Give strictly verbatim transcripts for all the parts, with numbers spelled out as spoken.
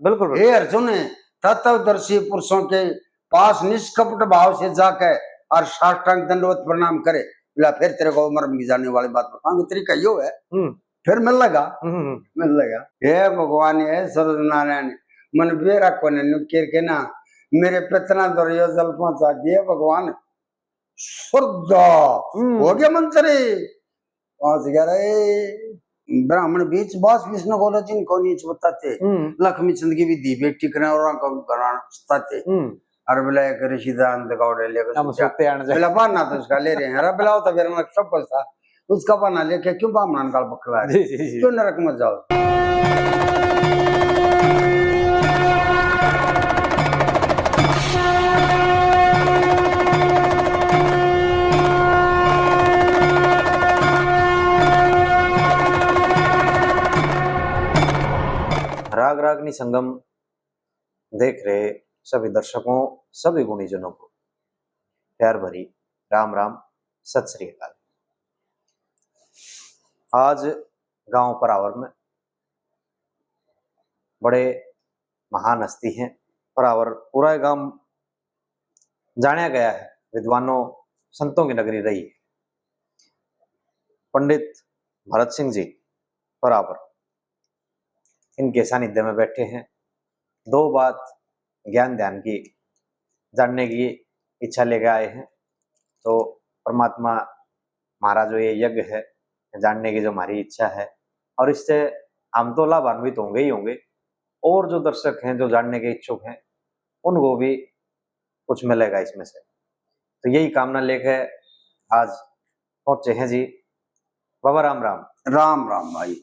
बिल्कुल, बिल्कुल। हे अर्जुन, तत्वदर्शी पुरुषों के पास निष्कपट भाव से जाके और साष्टांग दंडवत प्रणाम करे। बोला, फिर तेरे को मरम की जाने वाली बात बताऊंगा, तरीका यो है। हम्म। फिर मिल लगा, हम्म, हम्म। मिल लगा। हे भगवान, हे सूरज नारायण, मन बेरा कोने नुकेर के ना, मेरे पे इतना दुर्योधन पहुंचा दिए भगवान। श्रद्धा हम्म। हो गया मंत्री। पहुंच गया रे ब्राह्मण बीच, बास विष्णु बोलो जिनको नीच बताते। हम्म। लक्ष्मी चंद की विधि बेटी करें और उनको घराना बताते। हम्म। अरे बोला, एक ऋषि दान दगावड़े लेकर हम सोचा। सोते आने जाए। बोला, बहाना तो उसका ले रहे हैं। अरे बोला, वो तो मेरे में सब कुछ था, उसका बहाना लेके क्यों बामणान गाल बकला है? जी, जी, जी। क्यों नरक में जाओ? राग रागनी संगम देख रहे सभी दर्शकों, सभी गुणीजनों को प्यार भरी राम राम, सत श्री अकाल। आज गांव परावर में बड़े महान हस्ती हैं। परावर पूरा गांव जाना गया है, विद्वानों संतों की नगरी रही है। पंडित भरत सिंह जी परावर इनके सानिध्य में बैठे हैं। दो बात ज्ञान ध्यान की जानने की इच्छा लेकर आए हैं। तो परमात्मा महाराज, जो ये यज्ञ है, जानने की जो हमारी इच्छा है, और इससे हम तो लाभान्वित होंगे ही होंगे, और जो दर्शक हैं, जो जानने के इच्छुक हैं, उनको भी कुछ मिलेगा इसमें से। तो यही कामना लेके आज पहुंचे हैं जी। बाबा राम राम। राम राम भाई,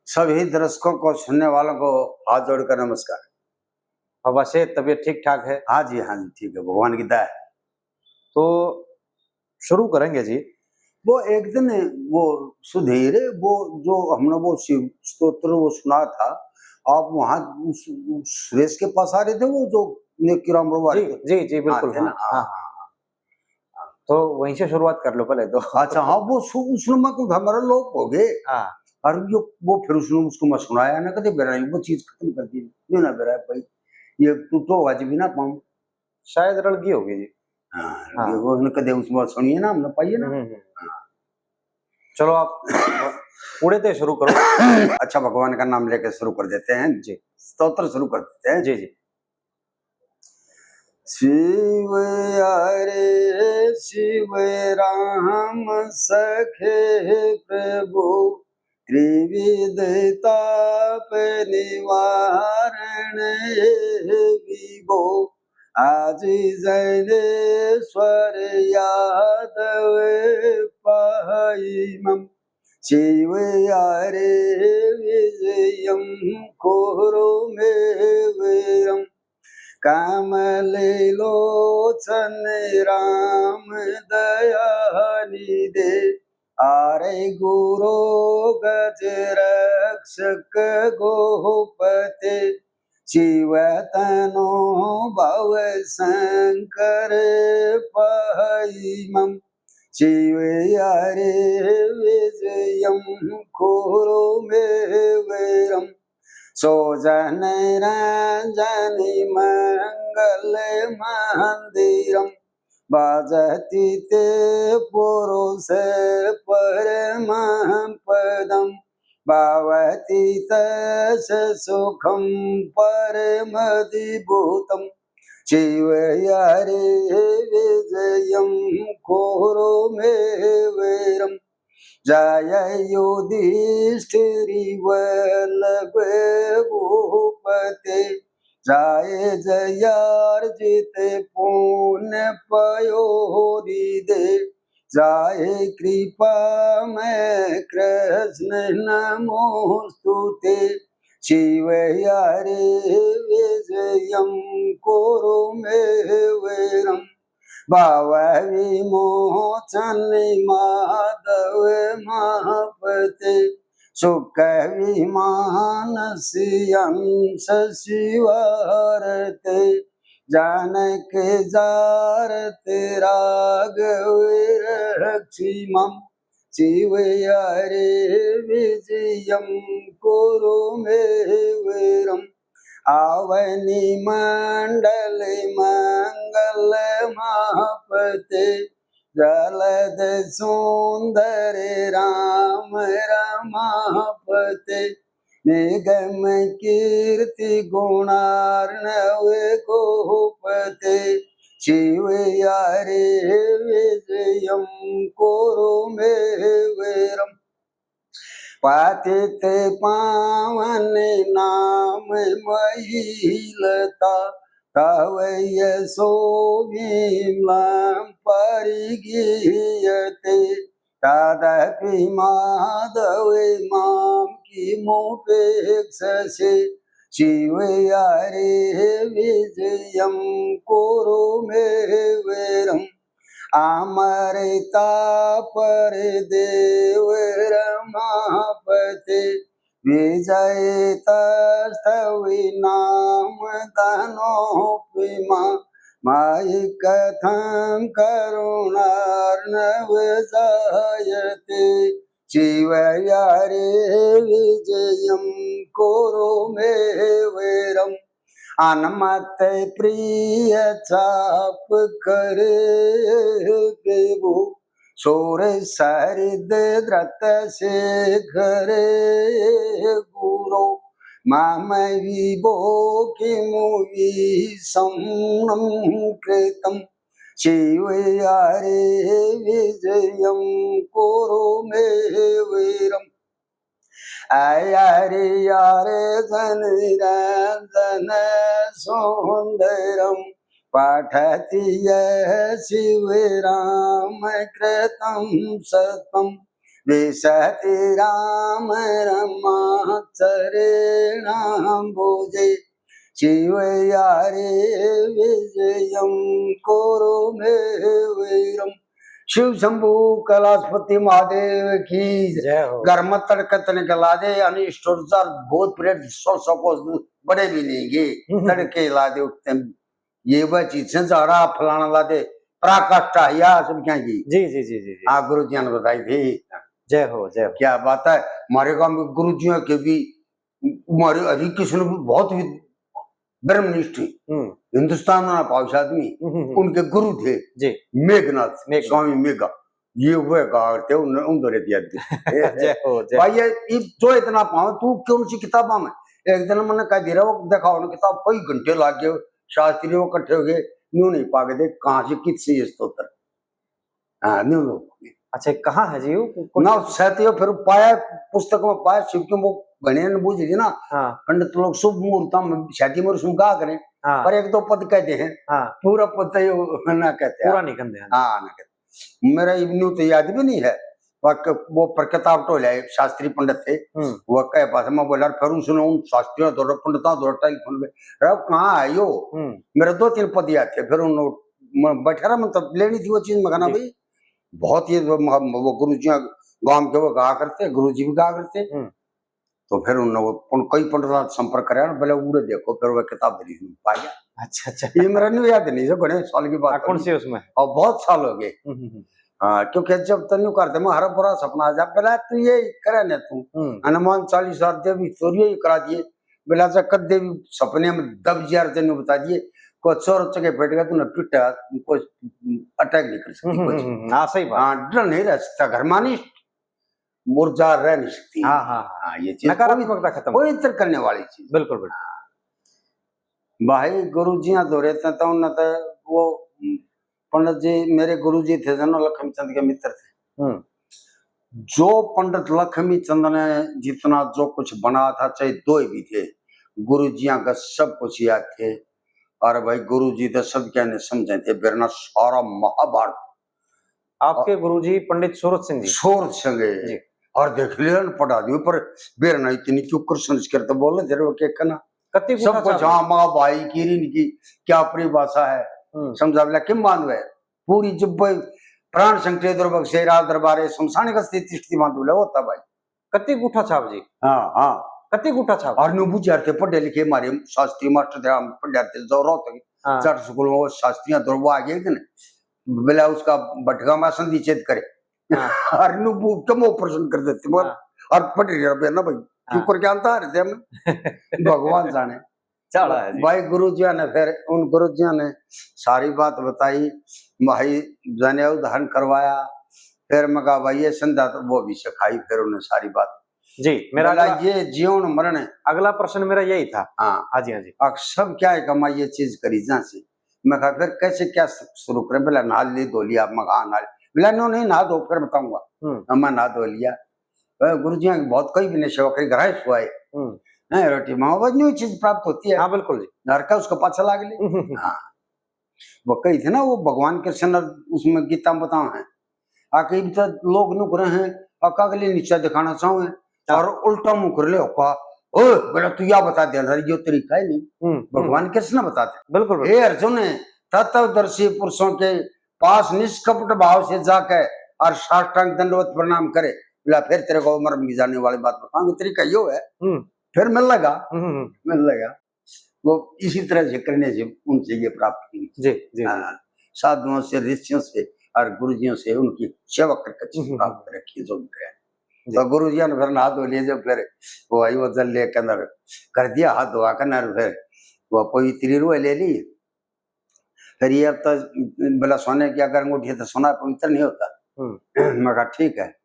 सभी दर्शकों को, सुनने वालों को हाथ जोड़कर नमस्कार। बाबा, सेहत तबीयत ठीक ठाक है? हाँ जी, हाँ जी, ठीक है, भगवान की दया है। तो शुरू करेंगे जी। वो एक दिन वो सुधीर, वो जो हमने वो शिव स्तोत्र वो सुना था, आप वहाँ उस, उस सुरेश के पास आ रहे थे, वो जो नेकी राम रवारी जी, थे। जी, जी, हाँ, बिल्कुल, थे ना? हाँ, हाँ, हाँ। हाँ। तो वहीं से शुरुआत कर लो पहले तो। अच्छा, हाँ, वो सु-, उसने मैं कुछ हमारा लोप हो गए। हाँ। और यो, वो फिर उसने उसको मैं सुनाया ना, कहते, "बेरा, वो चीज खत्म कर दी, ये ना बेरा भाई, ये तू तो आज भी ना पाऊँ।" शायद रल गई होगी जी। हाँ, हाँ। ये वो उसने कदे उसमें सुनिए ना, हमने पाइए ना। हम्म, हम्म। हाँ। चलो, आप पूरे ते शुरू करो। अच्छा, भगवान का नाम लेके शुरू कर देते हैं जी, स्तोत्र शुरू कर देते हैं जी, जी। शिव हरे शिव राम सखे प्रभु, त्रिविध ताप निवारण हे विभो। आज जैनेश्वर यादव पाई मम। शिव हरे विजयम कुरु मे वीरम। कमल लोचन राम दया निधे। आरे गुरु गज रक्षक गोपते। शिव तनो भव शंकर पाई मम। शिव हरे विजयम कुरु मे वीरम। सोजन रंजन मंगल मंदिरम। बाजती ते पुरुष परम पदम। भवती तस सुखम परमधिभूतम। शिव हरे विजयम कुरु मे वीरम। जय युधिष्ठिर वल्लभ भूपते। जय जयार्जित पुण्य पयोनिधे। जय कृपा में कृष्ण नमोस्तुते। शिव हरे विजयम कुरु मे वीरम। भव विमोचन माधव महापते। सुख विमान सियंस शिव हरते। जनक जारत राघव रक्षि मम। शिव हरे विजयम कुरु मे वीरम। आवनी मंडल मंगल मापते, जलद सुंदर राम रमापते। निगम कीर्ति गुणार्णव गोपते, शिव यारे विजयम कुरु मेवरम। पतित पावन नाम महिलता, तव यशो विमलां परिगीयते। तदपि माधव मां किमुपेक्षसे, शिव यारे विजयं कुरु मेवरं। अमरता पर देव रमापते, विजय तस्तवि नाम धनोपमा, माई कथं करुणार्णव जायते। शिव यारे विजयं कुरु मेवरं। हनुमत प्रिय चाप करे विभु, सूर सरित धृत शेखर गुरु। मम विभो किमु विषमं कृतं, शिव यारे विजयं कुरु मेवरं। अयरि यारे जन रंजन सुंदरम, पठति यह शिव राम कृतं सतम, विशति राम रमा चरणाम्बुजे, शिव यारे विजयं कुरु मेवरम। शिव शंभू कैलाशपति महादेव की। जय हो। घर में तड़के तड़के ला दे, यानी स्टोर चार भूत प्रेत सौ सौ कोस दूर बड़े भी नहीं गे। हम्म। तड़के ला दे उठते, ये वह चीज से झाड़ा फलाना ला दे, पराकाष्ठा या सब क्या की। जी, जी, जी, जी, जी। हाँ, गुरु जी ने बताई थी। जय हो, जय हो। क्या बात है, हमारे गांव में गुरु जी के भी, हमारे हरि कृष्ण भी बहुत वि-, ब्रह्मनिष्ठ, हम्म। हिंदुस्तान में पावस आदमी, हम्म, हम्म, हम्म। उनके गुरु थे जी। मेघनाथ, मेघनाथ। स्वामी मेघा। ये वह गाल थे, उन-, उन दौरे दिया थे। जय हो, जय भाई, हो। ये, ये जो इतना पाओ, तू कौन सी किताबा में? एक दिन मैंने कह दिया, वो दिखाओ ना किताब, कई घंटे लग गए, शास्त्री वो इकट्ठे हो गए, न्यू नहीं पाके देख, कहाँ से, कित से ये स्तोत्र? हाँ, न्यू लोग। अच्छा, कहाँ है जी वो? कौन ना, सा? सत्य फिर पाया, पुस्तक में पाया, शिव क्यों वो गणे ने बूझ दी ना। हाँ। पंडित लोग शुभ मुहूर्त में शादी में उसमें गा करें, हाँ। पर एक दो पद कहते हैं, हाँ। पूरा पद तो ये ना कहते हैं। पूरा नहीं कहते हैं। हाँ, ना कहते। मेरा इब न्यू तो याद भी नहीं है, पर क-, वो पर किताब टोले आए, शास्त्री पंडित थे, हम्म। वो कहे पास में बोला, फिर उसने उन शास्त्रियों दौड़, पंडिता दौड़ टेलीफोन पे, "रब कहाँ है यो?" हम्म। मेरे दो तीन पद याद थे, फिर उन म-, बैठा रहा, मतलब, लेनी थी वो चीज, मैं कहना, जी। भाई, बहुत ये वो म-, वो गुरु जी गांव के वो गा करते, गुरु जी भी गा करते। हम्म। तो फिर उन, उन कई पंडित से संपर्क कराया ना, बोले, "उड़े देखो," फिर वो किताब मेरी में पा गया। अच्छा, अच्छा। ये मेरा नहीं याद नहीं, जो बड़े साल की बात आ, कौन होगी। सी उसमें? और बहुत साल हो गए। हम्म, हम्म, हम्म। हाँ, क्योंकि जब तन्नू करते, मैं हर बुरा सपना आ जा, बोला, "तू ये करे ना तू, हम्म। हनुमान चालीसा देवी चोरी ही करा दिए।" बोला, "अच्छा, कद देवी सपने में दब जिया, तन्नू बता दिए, कोई चोर चके बैठ गया, तूने टूटा, कोई अटैक नहीं कर सकती, हम्म, कुछ।" हम्म, हम्म, हाँ, सही बात। हाँ, डर नहीं रह सकता, घर मानिस मुरझा रह नहीं सकती। हाँ, हाँ, हाँ। हाँ, ये चीज नकारात्मकता पवित्र, खत्म। पवित्र करने वाली चीज। बिल्कुल, बिल्कुल। हाँ। भाई, गुरु जी यहाँ दौरे थे, तो उन्हें तो वो, हम्म, पंडित जी, मेरे गुरु जी थे, जनो लक्ष्मी चंद के मित्र थे। हम्म। जो पंडित लक्ष्मी चंद ने जितना जो कुछ बनाया था, चाहे दो भी थे, गुरु जी यहाँ का सब कुछ याद थे। और भाई, गुरु जी तो सब कहने समझे थे, बेरना सारा महाभारत आपके गुरुजी पंडित सूरत सिंह जी। सूरत सिंह है। जी। और देख लिया ना, पढ़ा दियो, पर बेरना इतनी क्यों कर संस्कृत बोले, जरा वो के कहना। कति सब गुठा कुछ, चाल। हाँ, माँ भाई की ऋण की क्या परिभाषा है, हम्म। समझा बोला, किम बांधवे? पूरी जब प्राण संकटे दुर्भग से राज दरबारे, शमशान का स्थिति, स्थिति बांध बोला होता भाई। कति गुठा छाप जी? हाँ, हाँ। कति गुठा छाप? और न्यू बुझारते पढ़े लिखे, हमारे शास्त्री मास्टर थे, हम पढ़ाते जोर होते। हाँ। चार स्कूल में वो शास्त्रियां दौर वो आ गए थे ना। बोला उसका बटगा में संधि छेद करे। हाँ। और न्यू बू-, कम operation कर देते, बोल। हाँ। और पढ़ रहे हैं ना भाई, हाँ। क्यों कर जानता है हम? भगवान जाने। चला है जी। भाई गुरुजियां ने फिर, उन गुरुजियां ने सारी बात बताई, भाई जनेऊ धारण करवाया, फिर मैं कहा, "भाई, ये संध्या तो वो भी सिखाई," फिर उन्हें सारी बात। जी, मेरा बोला, अगला, ये जीवन मरण है। अगला प्रश्न मेरा यही था। हाँ। हाँ जी, हाँ जी। अक सब क्या है कमाई ये चीज करी जा से। मैं कहा, "फिर कैसे क्या शु-, शुरू करें?" बोला, "नहा ले, धो लिया?" मैं कहा, "हाँ, नहा ले।" बोला, "नो, नहीं, नहा दो, फिर बताऊंगा।" हम्म। मैं नहा धो लिया। अ, गुरुजियां की बहुत कई भी ने सेवा करी, घर सुआए। हम्म। हैं, रोटी माँ, वो न्यू चीज प्राप्त होती है। हाँ, बिल्कुल जी। घर का उसका पाछा लाग ले। हम्म, हम्म, हम्म। हाँ। वो कही थे ना, वो भगवान कृष्ण उसमें गीता में बताओ है, आके इब तो लोग नु करे हैं, आका के लिए नीचा दिखाना चाहो है, हाँ। और उल्टा मुंह कर ले, ओका, "ओ, बेटा, तू या बता दे, यो तरीका है नहीं।" हम्म, हम्म। भगवान कृष्ण बताते। बिल्कुल, बिल्कुल। "हे अर्जुन, तत्वदर्शी पुरुषों के पास निष्कपट भाव से जाके और साष्टांग दंडवत प्रणाम करे।" बोला, "फिर तेरे को मरम की जाने वाली बात बताऊंगा, तरीका यो है।" हम्म। फिर मिल लगा, हम्म, हम्म। मिल लगा। वो इसी तरह से करने से उनसे ये प्राप्त की। जी, जी, जी। हाँ, साधुओं से, ऋषियों से और गुरुजियों से उनकी सेवा करके चीज हम्म, हम्म। प्राप्त कर रखी है, जो भी करे। जी। तो गुरुजियों ने फिर नहा धो लिए, जब फिर वो आई, वो जल लेकर अंदर कर दिया, हाथ धोवा कर, और फिर वो पवित्री रुई ले ली। फिर ये अब तो बोला, "सोने की अगर अंगूठी है तो सोना पवित्र नहीं होता।" हम्म। मैं कहा, "ठीक है।"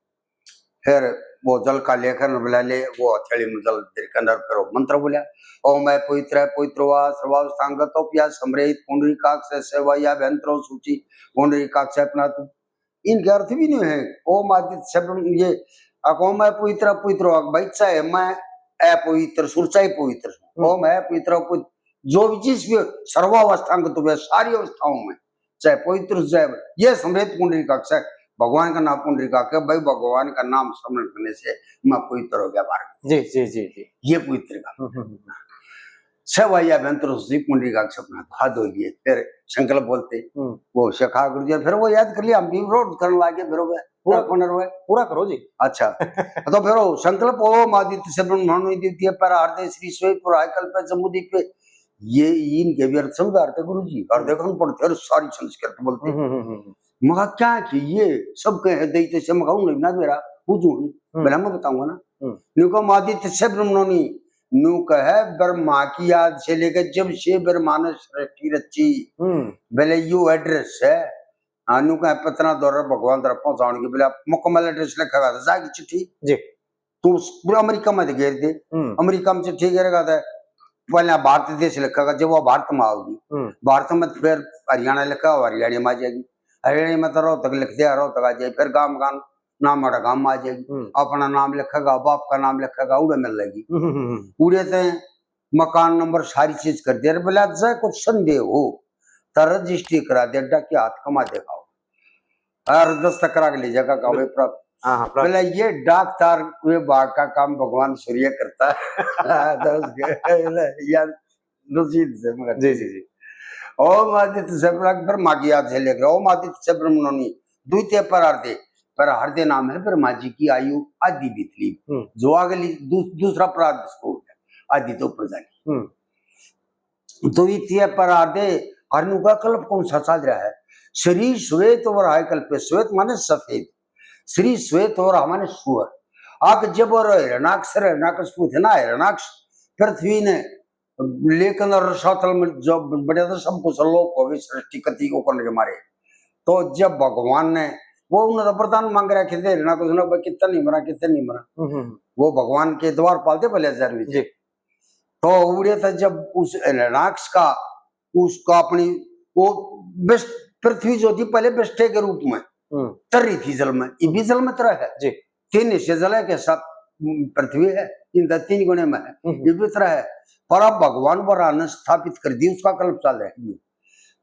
फिर वो जल का लेकर बोला, ले वो हथेली में जल धरकर फिर वो मंत्र बोला, "ओम है पवित्र, है पवित्र वा, सर्वावस्थांगतो पिया समरेत पुंडरीकाक्ष सेवा या भयंतरो सूची पुंडरीकाक्ष अपना तू।" इनके अर्थ भी नहीं है। ओम आदित्य शब्द ये अक ओम है पवित्र, पवित्र वा, भाई चाहे मैं अपवित्र, सुर चाहे पवित्र, हम्म। ओम है पवित्र, पवित्र, जो भी चीज भी हो, सर्वावस्थांगतो पिया, सारी अवस्थाओं में चाहे पवित्र, चाहे ये समरेत पुंडरीकाक्ष है, भगवान का नाम पुंडरीकाक्ष है, भाई भगवान का नाम स्मरण करने से मैं पवित्र हो गया, बाहर। जी, जी, जी, जी। ये पवित्र का हम्म, हम्म, हम्म। सेवा या भयंतरो सूची पुंडरीकाक्ष अपना हाथ धो लिए, फिर संकल्प बोलते, हम्म। वो सिखा गुरु जी, फिर वो याद कर लिया, हम भी रोज करने लगे, फिर वो पूरा, पूरा करो जी। अच्छा, तो फिर वो संकल्प, ओम आदित्य शब्द ब्रह्मणो द्वितीय पर आर्दे श्री श्वेत पर आय कल्प जम्बूदीप पे, ये इनके भी अर्थ समझा रहे थे गुरु जी। और देखो, हम पढ़ते और सारी संस्कृत बोलते। हम्म, हम्म, हम्म, हम्म। मगा क्या कि ये सब कहे दई तो से मगा उन्हें ना मेरा बुझू हूँ। हम्म। बोला, "मैं बताऊंगा ना।" हम्म। न्यू कहा, "आदित्य से ब्रह्मणोनी।" न्यू कहे, "ब्रह्मा की याद से लेकर जब से ब्रह्मा ने सृष्टि रची।" हम्म। बोले, "यो एड्रेस है।" हाँ, न्यू कहे, "पतना दौर भगवान तरफ पहुंचाने की।" बोले, "मुकम्मल एड्रेस लिखेगा तो जाएगी चिट्ठी।" जी। तू उस पूरा अमेरिका में तो घेर दे। हम्म। अमेरिका में चिट्ठी घेरेगा तो पहले भारत देश लिखेगा, जब वो भारत में आओगी। हम्म। भारत में तो फिर हरियाणा लिखेगा, हरियाणा में आ जाएगी। हरियाणा में तो रोहतक लिख दिया, रोहतक आ जाएगी। फिर गांव गांव नाम वाला गांव में आ जाएगी। हम्म। अपना नाम लिखेगा, बाप का नाम लिखेगा, उड़े मिल लेगी। हम्म, हम्म, हम्म। उड़े ते मकान नंबर सारी चीज कर दे। अरे बोले, "आज कुछ संदेह हो तो रजिस्ट्री करा दे, अड्डा के हाथ कमा देगा।" और दस्तखत करा के ले जाएगा, कहा, "भाई, प्राप्त।" हाँ, हाँ, प्राप्त। बोले, "ये डाकतार विभाग का काम भगवान सूर्य करता है।" तो उसके, बोले, "यार, रसीद से मगर।" जी, जी, जी। ओम आदित्य से, फिर माँ की याद से लेकर, ओम आदित्य से ब्रह्मणोनी, द्वितीय परार्धे, परार्धे नाम है ब्रह्मा जी की आयु आदि बीतली। हम्म। जो अगली दू-, दूसरा परार्ध उसको हो गया, आदि तो ऊपर जाके। हम्म। द्वितीय परार्धे, और न्यू का कल्प कौन सा चल रहा है? श्री श्वेत वराह कल्पे, श्वेत माने सफेद, श्री श्वेत वराह माने सुअर। आग जब और हिरणाक्ष, हिरणाकश्यप थे ना, हिरणाक्ष पृथ्वी ने लेकिन रसातल में जो बढ़िया था, सब कुछ लोप हो गई सृष्टि कति को करने के मारे। तो जब भगवान ने, वो उन्होंने तो वरदान मांग रखे थे, हिरणाकश्यप ने, "भाई, कितना नहीं मरा, कितना नहीं मरा।" हम्म, हम्म। वो भगवान के द्वारपाल थे पहले हजार जी। तो उड़े था जब उस हिरणाक्ष का, उसका अपनी, वो बिस-, पृथ्वी जो थी पहले बिष्टे के रूप में हम्म। तर रही थी जल में, ये भी जल में तरह है। जी। तीन हिस्से जल है के साथ, हम्म, पृथ्वी है, इन तीन गुणे में है, हम्म। ये भी तरह है। पर अब भगवान वराह ने स्थापित कर दी, उसका कल्प चल रहा है।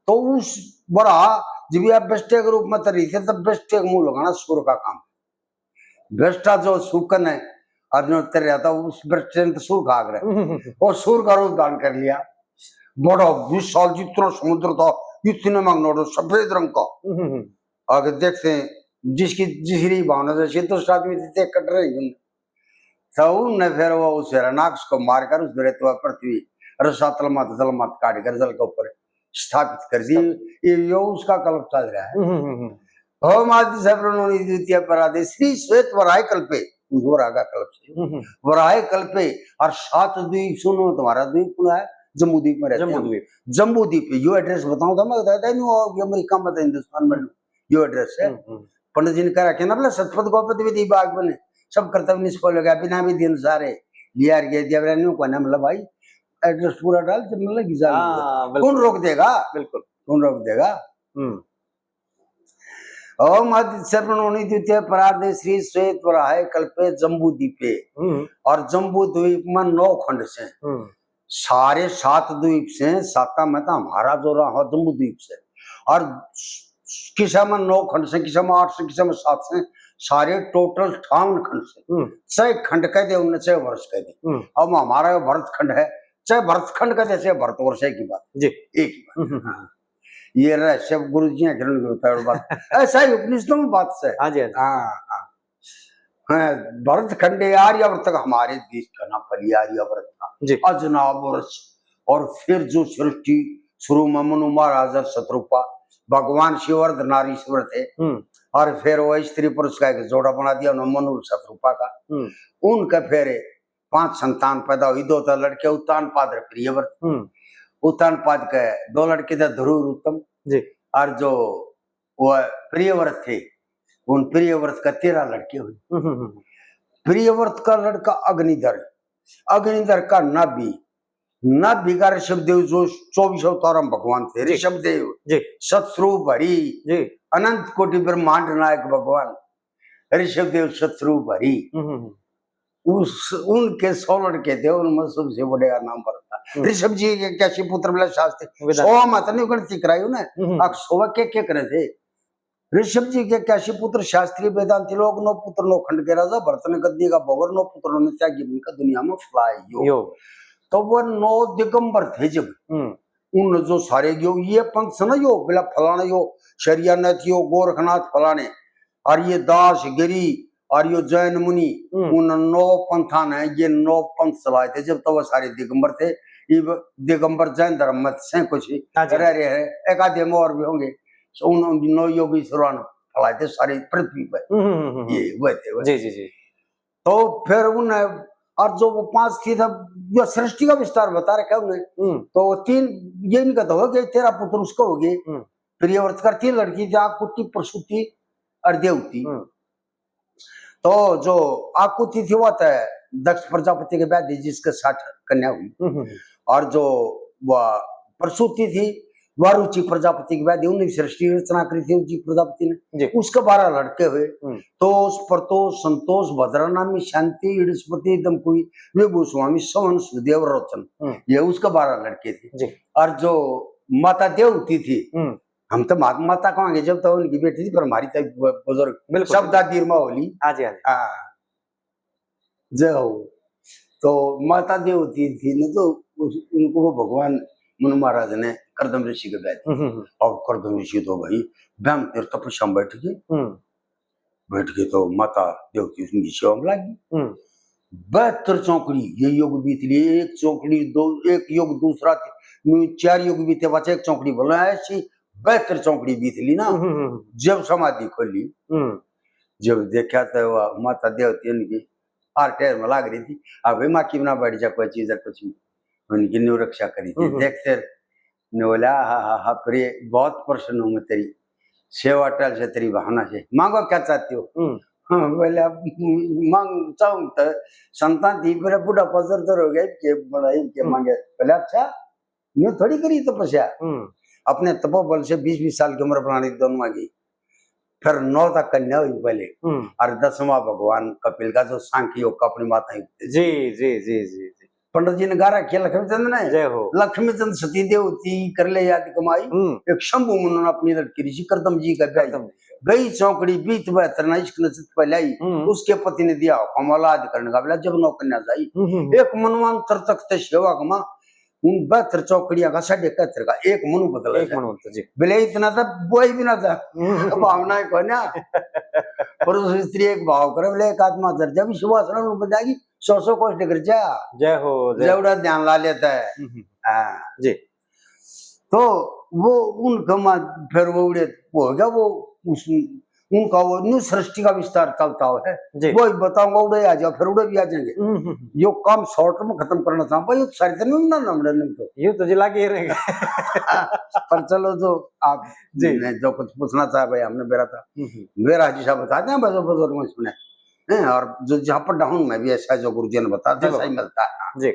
तो उस वराह जब ये बिष्टे के रूप में तर रही थी, तब बिष्टे का मुंह लगाना सूर का काम। भ्रष्टा जो शुकन है, और जो तेरे आता, उस भ्रष्ट ने तो सूर खा कर, हम्म, हम्म, हम्म। और सूर का रूप धारण कर लिया। बड़ा विशाल जितना समुद्र था, इतने में नोड़ो सफेद रंग का। हम्म, हम्म, हम्म। आगे देखते हैं, जिसकी, जिसकी भावना जैसी, तो उस आदमी से कट रहे हैं। तो उनने फिर वो उस हिरणाक्ष को मारकर उस रेतवा पृथ्वी, रसातल मत, जल मत काट कर जल के ऊपर स्थापित कर दी। स्थापित। ये, यो उसका कल्प चल रहा है। हम्म, हम्म, हम्म। ओम आदि से ब्रह्मणि द्वितीय परार्धे श्री श्वेत वराह कल्पे, उस वराह का कल्प से। हम्म, हम्म। वराह कल्पे और सात द्वीप सुनो, तुम्हारा द्वीप पूरा है। जम्बू द्वीप में रहते हैं हम। जम्बू द्वीप। जम्बू द्वीप, यो एड्रेस बताऊं था मैं, बताया था नहीं, वो अमेरिका में था, हिंदुस्तान में, यो एड्रेस है। हम्म, हम्म। पंडित जी ने कह रखे ना, बोले सतपथ गोपद विधि बाग बने, सब कर्तव्य निष्फल हो गया, बिना विधि अनुसार है, लिया गया दिया, बोला नहीं, कोई ना, मतलब भाई एड्रेस पूरा डाल, जब मतलब वीजा हाँ, बिल्कुल। कौन रोक देगा? बिल्कुल। कौन रोक देगा? हम्म। ओम आदित्य श्रवण उन्हीं द्वितीय परार्धे श्री श्वेत वराह कल्पे जम्बू द्वीपे। हम्म। और जम्बू द्वीप में नौ खंड से। हम्म। सारे सात द्वीप से, साता में तो हमारा जो रहा जम्बू द्वीप से। और किसा में नौ खंड से, किसा में आठ से, किसा में सात से, सारे टोटल अट्ठावन खंड से। हम्म। चाहे खंड कह दे उनने, चाहे वर्ष कह दे। हम्म। अब हमारा यो भरत खंड है, चाहे भरत खंड कह दे, चाहे भरतवर्ष, एक ही बात। जी। एक ही बात। हम्म, हम्म, हम्म। हाँ। ये रहस्य गुरु जी हैं, किरण गुरु का बात। ऐसा ही उपनिषदों में बात से। हाँ जी, हाँ जी। हाँ, हाँ। हाँ, भरत खंडे आर्यावर्त का, हमारे देश का नाम पहले आर्यावर्त था। जी। अजनावर्ष, और फिर जो सृष्टि शुरू में मनु महाराज और शतरूपा, भगवान शिव और नारी शिव थे, हम्म। और फिर वो स्त्री पुरुष का एक जोड़ा बना दिया उन्होंने मनु और शतरूपा का। हम्म। उनका फिर पांच संतान पैदा हुई, दो तो लड़के उत्तानपाद और प्रियव्रत। हम्म। उत्तानपाद के दो लड़के थे, ध्रुव और उत्तम। जी। और जो वो प्रियव्रत थे, उन प्रियव्रत का तेरह लड़के हुए। हम्म, हम्म, हम्म। प्रियव्रत का लड़का अग्निधर, अग्निधर का नाभि, नाभि का ऋषभदेव, जो चौबीस अवतार में भगवान थे, जी। ऋषभदेव, जी। सतस्वरूप हरि, जी। अनंत कोटि ब्रह्मांड नायक भगवान ऋषभदेव सतस्वरूप हरि। हम्म, हम्म, हम्म। उस, उनके सौ लड़के थे, उनमें सबसे बड़े का नाम भरत था। हम्म। ऋषभ जी के इक्यासी पुत्र, बोला शास्त्री, विधान। सौ मत नहीं गणती कराई उन्हें, हम्म, हम्म। अक सौ के, के करे थे। ऋषभ जी के इक्यासी पुत्र शास्त्री वेदांती लोग, नौ पुत्र नौ खंड के राजा, भरत ने गद्दी का भोग और नौ पुत्र ने त्यागी भूमि का दुनिया में फैलायो। यो। तो वो नौ दिगंबर थे जब, हम्म। उन जो सारे यो, ये पंथ से ना यो, बोला फलाना यो, शरियानाथ यो, गोरखनाथ फलाने, और ये दास गिरी, और यो जैन मुनि, हम्म। उन नौ पंथा ने ये नौ पंथ चलाए थे। जब तो वो सारे दिगंबर थे, ये दिगंबर जैन धर्म में से कुछ हाँ जी। रह रहे हैं, एक आधे में और भी होंगे। So उन, उन नौ योगेश्वरां ने फैलाए थे सारी पृथ्वी पर। हम्म, हम्म, हम्म, हम्म। ये हुए थे, हुए। जी, जी, जी। तो फिर उन्हें, और जो वो पांच थी, था, जो सृष्टि का विस्तार बता रखा है उन्हें। हम्म। तो तीन, ये इनका तो हो गया, तेरह पुत्र उसको हो गए। हम्म। प्रियव्रत का तीन लड़की थी, आकुति, प्रसूति और देवती। हम्म। तो जो आकुति थी, वो तो दक्ष प्रजापति के ब्याह दी, जिसके साठ कन्या हुई। हम्म, हम्म, हम्म। और जो वह प्रसूति थी, वह रुचि प्रजापति के ब्याह दी, उन्हें सृष्टि रचना करी थी रुचि प्रजापति ने। जी। उसके बारह लड़के हुए। हम्म। तोष, प्रतोष, संतोष, भद्रा नामी, शांति, इड़स्पति, दमकुई, विभु स्वामी, सवन, सुदेव, रोचन। हम्म। ये उसके बारह लड़के थे। जी। और जो माता देवती थी, हम्म। हम तो मा-, माता कहेंगे, जब तो उनकी बेटी थी, पर हमारी तो ब-, बुजुर्ग बिल्कुल। सब दादी माँ होली। हाँ जी, हाँ जी। हाँ। जय हो। तो माता देवती थी ना, तो उस, उनको वो भगवान मनु महाराज ने करदम ऋषि के ब्याह दी। हम्म, हम्म, हम्म। और करदम ऋषि तो भाई ब्रह्म तीर्थ तपस्या में बैठ गए। हम्म। बैठ के तो माता देवती उनकी सेवा में लागी। हम्म। बहत्तर चौकड़ी, ये युग बीत लिए, एक चौकड़ी, दो, एक युग, दूसरा, ती-, न्यू चार युग बीते, पाछे एक चौकड़ी बोला, ऐसी बहत्तर चौकड़ी बीत ली ना। हम्म, हम्म, हम्म। जब समाधि खोली, हम्म। जब देखा तो वह माता देवती उनकी आर टेर में लाग रही थी, अब माँ की बना बैठ जा कोई चीज है, कुछ भी। उनकी न्यू रक्षा करी थी। हम्म, हम्म। देखते ने बोला, "हा, हा, हा, प्रिय, बहुत प्रसन्न हूँ मैं तेरी सेवा टहल से, तेरी भावना से। मांगो क्या चाहती हो?" हम्म। हाँ, बोले, "अब मांग, चाहूँ तो संतान थी, मेरा बुढ़ापा जर जर हो गया, के बड़ा ही के हम्म। मांगे।" बोले, "अच्छा, न्यू थोड़ी करी तपस्या।" हम्म। अपने तपोबल से बीस बीस साल की उम्र बनाने की दोनों आ गई। फिर नौ तक कन्या हुई पहले, हम्म। और दसवां भगवान कपिल का जो सांख्य योग का अपनी माता ही उपदेश। जी, जी, जी, जी, जी। पंडित जी ने गा रखी है लक्ष्मीचंद ने। जय हो। लक्ष्मीचंद सती देवती कर ले याद कमाई। हम्म। एक शंभु मुनि ने अपनी लड़की ऋषि करदम जी का ब्याह। करदम। गई चौकड़ी बीत बहत्तर ना इश्क ने चित पे लाई। हम्म। उसके पति ने दिया हुक्म औलाद करने का, बोला जब नौ कन्या जाई। हम्म, हम्म, हम्म। एक मनवंतर तक ते सेवा कमा, उन बहत्तर चौकड़ियां का साढ़े इकहत्तर का एक मनु बदला एक जाए। मनु बदला, जी। बोले इतना तो बोई भी ना था। हम्म। भावना है कोई ना। पुरुष स्त्री एक भाव करे, बोले एक आत्मा धर जा, भी सुवासना में बन जाएगी, सौ सौ कोस डगर जा। जय हो, जय हो। जेवड़ा ध्यान ला लेता है। हम्म, हम्म। हाँ। जी। तो वो उनका मा-, फिर वो उड़े हो गया, वो उस उनका वो न्यू सृष्टि का विस्तार चलता हो है, जी। वो ही बताऊंगा, उड़े आ जाओ, फिर उड़े भी आ जाएंगे। हम्म, हम्म, हम्म। यो काम शॉर्ट में खत्म करना चाहूँ भाई, यो सारी तरह ना, ना, ना, नहीं तो। यूं तो जिला के ही रहेंगे। पर चलो, जो आप जी। ने जो कुछ पूछना चाहा भाई, हमने बेरा था। हम्म, हम्म। बेरा हाजी साहब बताते हैं, बस बुजुर्ग में सुने हैं, और जो जहाँ पर डाउन में भी ऐसा जो गुरुजी ने बताते हैं, चलो। सही मिलता है। हाँ। जी।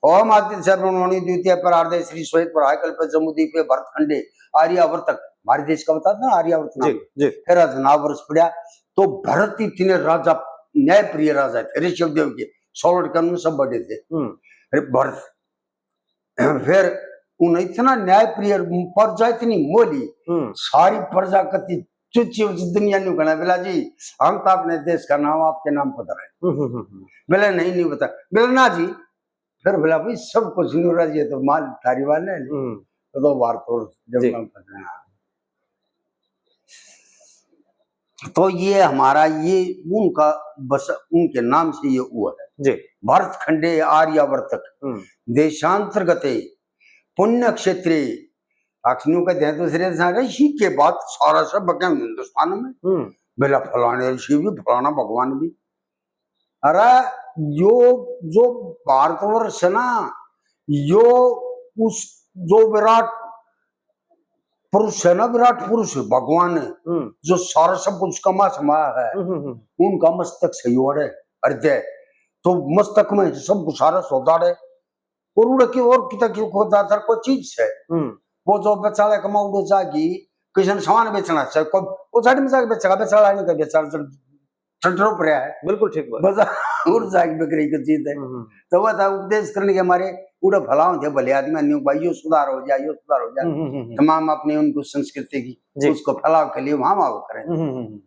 ओम आदित्य ब्रह्मणि द्वितीय पर आर्दे श्री श्वेत पर आय कल्प जम्बूदीप भरत खंडे आर्यावर्तक, हमारे देश का बताते हैं आर्यावर्त नाम। जी, जी। फिर आज नाव वर्ष पड़ा, तो भरत इतने राजा, न्यायप्रिय राजा थे ऋषभ देव के, सौ लड़के उनमें सब बड़े थे। हम्म। अरे भरत, फिर उन्हें इतना न्यायप्रिय, प्रजा इतनी मोली, हम्म। सारी प्रजा कति चुच्ची उस दुनिया न्यू कहना, "बेला जी, हम तो अपने देश का नाम आपके नाम पर धरे।" हम्म, हम्म, हम्म, हम्म। बोले, "नहीं, नहीं बता।" बोले, "ना जी।" फिर बोला, "भाई, सब कुछ न्यू राजी है, तो माल थारी वाले है।" हम्म। तो, तो बार तो जब जी। नाम पता है। तो ये हमारा, ये उनका, बस उनके नाम से ये हुआ है। जी। भरत खंडे आर्यावर्तक, हम्म। देशांतर्गते पुण्य क्षेत्रे, अक्सनू के दें दूसरे देशां, ऋषि के बाद सारा सब बके हिंदुस्तान में। हम्म। बोला, फलाने ऋषि भी, फलाना भगवान भी। अरे, यो जो भारतवर्ष है ना, यो उस जो विराट पुरुष है ना, विराट पुरुष भगवान है, हम्म। जो सारा सब कुछ उसका मां समाया है, हम्म, हम्म, हम्म। उनका मस्तक सही हो रहे, हृदय, तो मस्तक में सब कुछ सारा सौदा है। और उड़े की और किता की खोदा था कोई चीज है। हम्म। वो जो बेचाले कमा उड़े जागी, किसी ने सामान बेचना चाहे, कोई वो साइड में जाके बेचेगा, बेचाला नहीं कर बेचारा, जो ठंडर पर है। बिल्कुल ठीक बात। बस और जाके बिक्री की चीज है। हम्म, हम्म। तो वह था उपदेश करने के हमारे उड़े फैलाव थे भले आदमी, न्यू भाई, यो सुधार हो जाए, यो सुधार हो जाए। हम्म, हम्म, हम्म, हम्म। तमाम अपनी उनको संस्कृति की, जी। उसको फैलाव के लिए वहां, वहां करें। हम्म, हम्म, हम्म।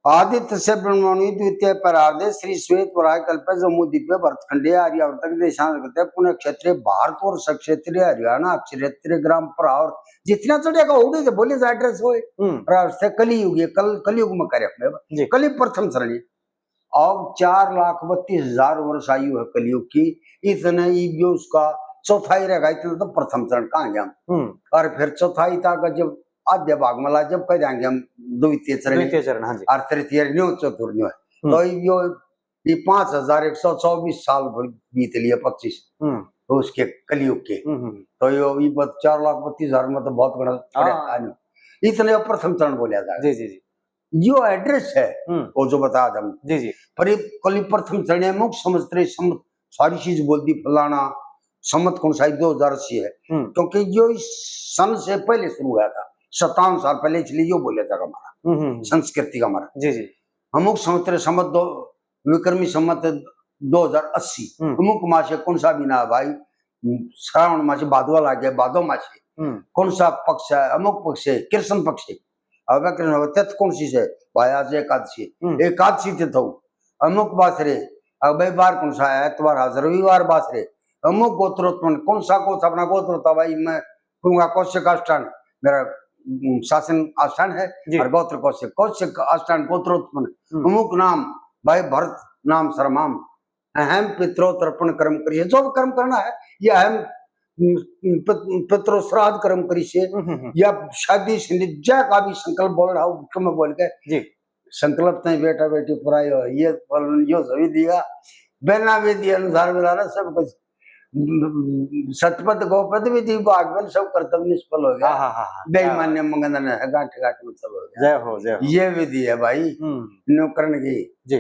आदित्य से ब्रह्मणि द्वितीय परार्धे श्री श्वेत वराह कल्पे जम्बूदीपे भरतखंडे आर्यावर्तक देशांतर्गत पुण्य क्षेत्रे भारतवर्ष क्षेत्रे हरियाणा क्षेत्रे ग्राम परावर जितना चढ़ेगा उड़े से बोले जा एड्रेस होए। हम्म। राष्ट्र कलयुग, ये कल, कलयुग में करे अपने। जी। कलयुग प्रथम श्रेणी। अब चार लाख बत्तीस हजार वर्ष आयु है कलयुग की, इतने ही भी उसका चौथाई रहेगा, इतना तो प्रथम चरण कहाँ गया हम? हम्म। और फिर चौथाई तक जब आधे भाग में ला, जब कह देंगे हम द्वितीय चरण, द्वितीय चरण, हाँ जी। और तृतीय न्यो, चतुर्थ न्यो है। हम्म। तो यो, ये पाँच हजार एक सौ चौबीस साल भर बीत लिए, पच्चीस, हम्म। तो उसके कलयुग के। हम्म, हम्म। तो यो, ये बत-, चार लाख बत्तीस हजार में तो बहुत बड़ा हाँ। पड़े, हाँ न्यो। इतने प्रथम चरण बोला जाएगा। जी, जी, जी। यो एड्रेस है, हम्म। वो जो बता दम। जी, जी। पर ये कलयुग प्रथम चरण है, मुख समझते रहे, सम-, सारी चीज बोल दी, फलाना, संवत कौन सा है, दो हजार अस्सी है। हम्म। क्योंकि यो इस सन से पहले शुरू हुआ था, सत्तावन साल पहले, इसलिए यो बोला था हमारा, हम्म, हम्म, हम्म। संस्कृति का हमारा। जी, जी। अमुक संवत रे संवत दो, विक्रमी संवत दो हजार अस्सी, हम्म। अमुक मासे कौन सा महीना है भाई, श्रावण मासे भादवा लागे, भादो मासे, हम्म। कौन सा पक्ष है, अमुक पक्ष है, कृष्ण पक्ष है। अब कृष्ण, अब तिथ कौन सी से भाई, आज एकादशी, हम्म। एकादशी तिथ हो, अमुक बासरे, अब भाई बार कौन सा है, एतवार आज रविवार बासरे, अमुक गोत्रोत्पन्न, कौन सा गोत्र अपना गोत्र होता भाई, मैं कहूंगा कौशिक आस्थान, मेरा, उम, शासन आस्थान है, जी। और गोत्र कौशिक, कौशिक आस्थान गोत्रोत्पन्न, हम्म। अमुक नाम, भाई भरत नाम सरमाम, अहम पितरो तर्पण कर्म करिए, जो भी कर्म करना है, ये अहम, उम, उम, पित-, पितरो श्राद्ध कर्म करिए, हम्म, हम्म, हम्म। या शादी संधि, जय का भी संकल्प बोल रहा हो, उसको मैं बोल के जी। संकल्प तय बेटा बेटी पुरायो, ये बोल, यो सभी दिया, बिना विधि अनुसार मिला रहा सब कुछ। सतपथ गोपथ विधि भागवन सब कर्तव्य निष्फल हो गया। हाँ, हाँ, हाँ, हाँ। बेईमान ने मंगन है, गांठ गांठ में चलो गया। जय हो, जय हो। ये विधि है भाई, हम्म। न्यू करण की। जी।